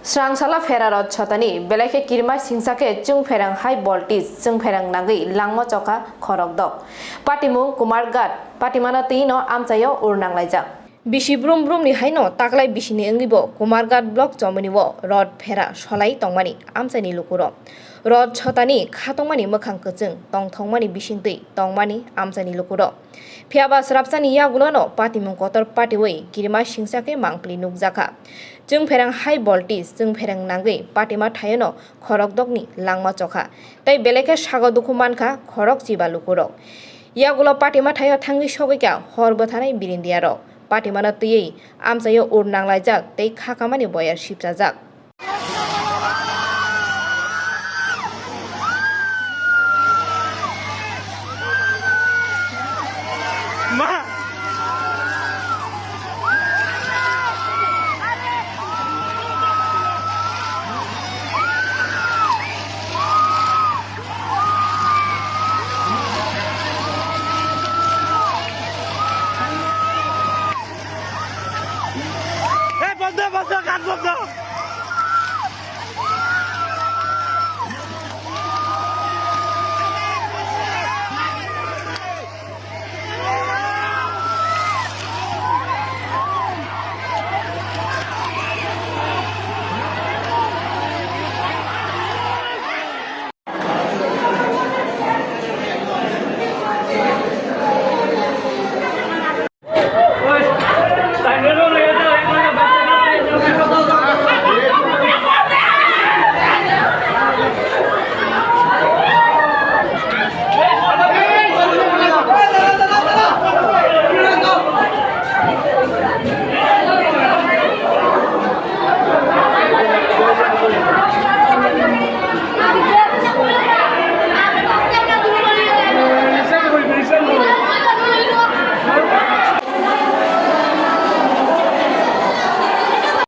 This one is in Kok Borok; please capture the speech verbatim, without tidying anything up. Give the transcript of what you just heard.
Srangsala phera rot chotani, belai khe kirima singsa khe chwngpherang hai voltage, chwngpherang nangwi langma chokha khorokdok. Patimung Kumarghat, patimano twi no amchaio ur nanglaijak. Bisi brum brum ni haino taklai bisini wngwi bo Kumarghat block chomoni o rot phera solai tongmani amchaini lukurok. Rot chotani khatongmani mwkhang kwchwng tongthokmani bisingtwi tongmani amchaini lukurok. Phiya ba srapsani yagulono patimung kotor patiwi kirima singsa khe mangpili nukjakha. Chwngpherang high voltage, chwngpherang nangwi patima thaiono khorokdokni langma chokha. Tei belai khe sago dukhu mankha khorok chiba lukurok. Yagulo patima thaio thangwi sogwikha hor bwthanai birindiyarok. Patimano twiwi amchaio ur nanglaijak tei khakamani boyar sipchajak. Ei, bondo, bondo, gan bondo.